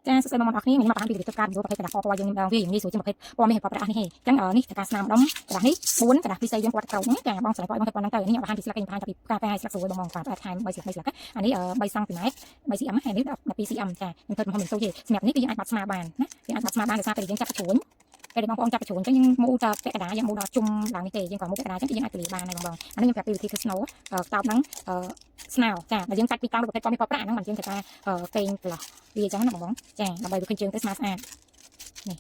ចាសួស្តីបងប្អូនអរគ្នាខ្ញុំមកបង្ហាញពីរបៀបធ្វើការប្រភេទក្រដាសពណ៌ពណ៌យើងនេះម្ដងវាងាយស្រួលជាងប្រភេទពណ៌មាសពណ៌ប្រាក់នេះទេអញ្ចឹងនេះធ្វើការស្នាមដុំក្រដាសនេះ4ក្រដាសពិសេសយើងពណ៌ក្រូចហ្នឹងចាបងស្រ័យពណ៌បងធ្វើប៉ុណ្ណឹងទៅនេះខ្ញុំបង្ហាញពីស្លឹកខ្ញុំបង្ហាញពីផ្កាផ្កាស្លឹកស្រួយបងបងបាទថែម3ស្លឹក3ស្លឹកអានេះ3សង់ទីម៉ែត្រ3 cm ហើយនេះ12 cm ចាខ្ញុំធ្វើទំហំមិនតូចទេសម្រាប់នេះគឺយើងអាចបាត់ស្មាបានណាយើងអាចបាត់ស្មាបានដោយសារតែយើងចាប់ជ្រួញពេលដែលបងប្អូនចាប់ជ្រួញអញ្ចឹងយើងមូលតែពាក់កណ្ដាលយើងមូលដល់ជុំឡើងនេះទេយើងក៏មូលពាក់កណ្ដាលអញ្ចឹងគឺយើងអាចទលាបានហើយបងបងអានេះខ្ញុំប្រាប់ពីវិធីធ្វើស្នូតោបហ្នឹងស្នោចាបើយើងកាច់ពីតង់ប្រភេទពណ៌មាសពណ៌ប្រាក់ហ្នឹងមិនយើងត្រូវការកេងប្រឡោះវាអញ្ចឹងណាបងបងចាដើម្បីវាឃើញជើងទៅស្មាស្អាតនេះ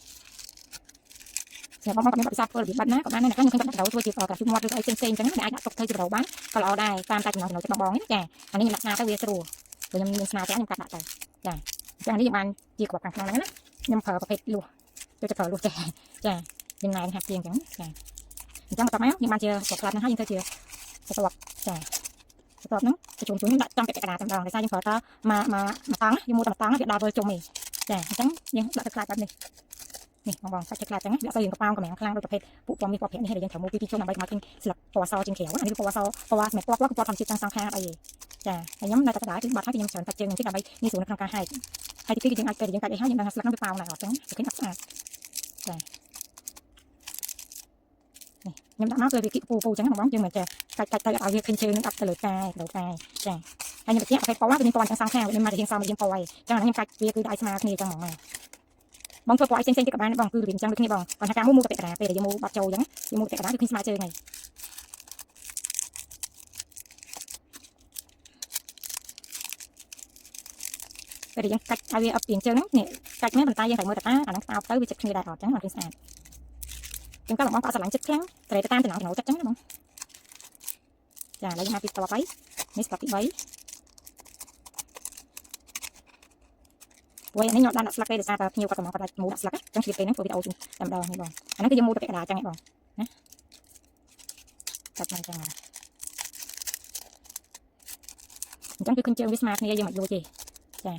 សម្រាប់បងបងក៏មានបទពិសោធន៍ធ្វើរបៀបបាត់ណាក៏បានដែរខ្ញុំឃើញគាត់ដាក់ត្រូវធ្វើជាក្រាហ្វិកមាត់ឬអីផ្សេងផ្សេងអញ្ចឹងដែលអាចដាក់ទុកធ្វើជាបរោបានក៏ល្អដែរតាមតែចំណងចំណូលចិត្តបងបងនេះចាអានេះខ្ញុំដាក់ស្នាទៅវាស្រួលព្រោះខ្ញុំមានស្នាចាខ្ញុំកាត់ដាក់ទៅចាអញ្ចឹងនេះយើងបានជាក្របខាងក្នុងហ្នឹងណាខ្ញុំប្រើប្រភេទលួសចូលจะប្រើលួសចេះចាយើងណែនហាក់ជាងអញ្ចឹងចាអញ្ចឹងបន្ទាប់មកយើងបានជាក្របផ្លាត់ហ្នឹងហើយយើងធ្វើជាបន្ទាប់ចាបន្ទាប់ហ្នឹងជុំជុំខ្ញុំដាក់ចំពាក់កណ្ដាលតែម្ដងដោយសារយើងប្រើតមកមកមកតង់យើងមូលតែមកតង់វាដល់វិលជុំឯងចាអញ្ចឹងយើងដាក់ទៅខ្លាចបែបនេះនេះបងបងសាច់ខ្លាចអញ្ចឹងវាអត់សូវយើងកប៉ោងកម្រាំងខ្លាំងដូចប្រភេទពួកពណ៌មាសពណ៌ប្រាក់នេះដែលយើងត្រូវមូលពីពីជុំដើម្បីកុំឲ្យឃើញស្លឹកពណ៌សជាងក្រៅអានេះពណ៌សពណ៌សម្រាប់ពណ៌ពណ៌គឺពណ៌ធម្មជាតិទាំងសងខាងអត់អីទេចាហើយខ្ញុំនៅតែដដែលគឺបាត់ហើយខ្ញុំច្រើនកាច់ជើងបន្តិចដើម្បីងាយស្រួលនៅក្នុងការហែកហើយទីពីរគឺយើងអាចពេលយើងកាច់អីហើយយើងដឹងថាស្លឹកហ្នឹងវាប៉ោងដែរអត់ចឹងវាឃើញអត់ស្អាតចានេះខ្ញុំដាក់មកគឺវាគិពូពូចឹងបងបងយើងមិនចេះកាច់កាច់ទៅអត់ឲ្យវាឃើញជើងនឹងអត់ទៅលើកាយលើកាយចាហើយខ្ញុំបញ្ជាក់ប្រភេទពណ៌វាមានពណ៌ទាំងសងខាងវាមានមកជាងសមកជាងពណ៌ហើយចឹងអានេះខ្ញុំកាច់វាគឺដៃស្មើគ្នាចឹងហ្មងបងធ្វើពណ៌អីផ្សេងៗទៀតក៏បានបងគឺរបៀបចឹងដូចគ្នាបងគាត់ថាការមូមូទៅពាក់កណ្ដាលពេលដែលយើងមូបាត់ចូលចឹងយើងមូពាក់កណ្ដាលគឺឃើញស្មើជើងហើយពេលដែលយើងកាច់ឲ្យវាអត់ពីជើងហ្នឹងនេះកាច់មែនប៉ុន្តែយើងត្រូវមើលតតាអាហ្នឹងស្អាតទៅវាចិត្តគ្នាដែរអត់ចឹងអត់ឃើញស្អាតចឹងក៏បងក៏អត់ស្រឡាញ់ចិត្តខ្លាំងត្រូវទៅតាមចំណងចំណូលចិត្តចឹងណាបងចាឥឡូវយើងមកពីតបហើយនេះស្ទាប់ទី3ព្រោះនេះខ្ញុំដាក់ស្លឹកទេដោយសារតែភ្ញៀវគាត់កំងគាត់ដាក់មូដាក់ស្លឹកចឹងជ្រាបពេលហ្នឹងធ្វើវីដេអូជូនតែម្ដងនេះបងអាហ្នឹងគឺយើងមូទៅពាក់កណ្ដាលចឹងឯងបងណាកាច់មកចឹងអញ្ចឹងគឺឃើញជើងវាស្មើគ្នាយើងមិនលួចទេចា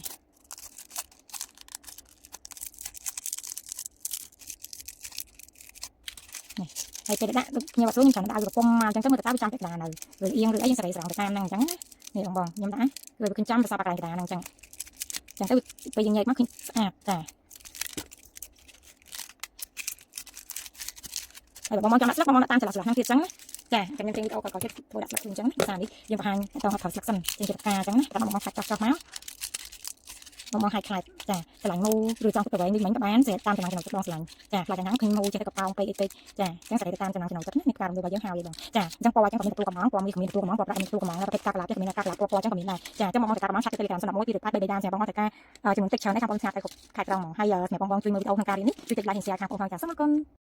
នេះហើយពេលដាក់ដូចខ្ញុំអត់ស្រួលខ្ញុំច្រើនដាក់វាកំពុងមកអញ្ចឹងទៅមើលទៅវាចំពាក់កណ្ដាលនៅឬអៀងឬអីយើងសេរីស្រង់ទៅតាមហ្នឹងអញ្ចឹងនេះបងបងខ្ញុំដាក់គឺវាឃើញចំប្រសពកន្លែងកណ្ដាលហ្នឹងអញ្ចឹងអញ្ចឹងទៅពេលយើងញែកមកឃើញស្អាតចាហើយបងបងចង់ដាក់ស្លឹកបងបងដាក់តាមចន្លោះស្លឹកហ្នឹងទៀតអញ្ចឹងណាចាចាំខ្ញុំចេញវីដេអូក៏ទៀតធ្វើដាក់ស្លឹកជូនអញ្ចឹងណាសារនេះយើងបង្ហាញតោះថតស្លឹកសិនចេញជាផ្កាអញ្ចឹងណាតែបងបងខាច់ចោះចោះមកបងបងហាច់ខ្លាចចាស្រឡាញ់មូឬចង់ទៅវិញនេះមិញក៏បានស្រាប់តាមចំណងចំណុចចិត្តបងស្រឡាញ់ចាខ្លាចយ៉ាងហ្នឹងឃើញមូចេះតែកប៉ោងពេកអីពេកចាអញ្ចឹងសេរីទៅតាមចំណងចំណុចចិត្តណានេះការរំលោភរបស់យើងហើយបងចាអញ្ចឹងពណ៌អញ្ចឹងក៏មានទទួលកំងពណ៌មាសក៏មានទទួលកំងពណ៌ប្រាក់មានទទួលកំងប្រភេទកាកឡាទៀតក៏មានកាកឡាពណ៌ពណ៌អញ្ចឹងក៏មានដែរចាអញ្ចឹងបងបងទៅការកំងឆាត់ទៅ Telegram សម្រាប់1 2 3 3ដើមសម្រាប់បងបងទៅការចំនួនតិចច្រើនដែរខាងបងឆាត់ទៅគ្រប់ខេត្តក្រុងហ្មងហើយសម្រាប់បងបងជួយមើលវីដេអូក្នុងការរៀននេះជួយចុច like និង share ខាងបងផងចាសូមអរគុណ។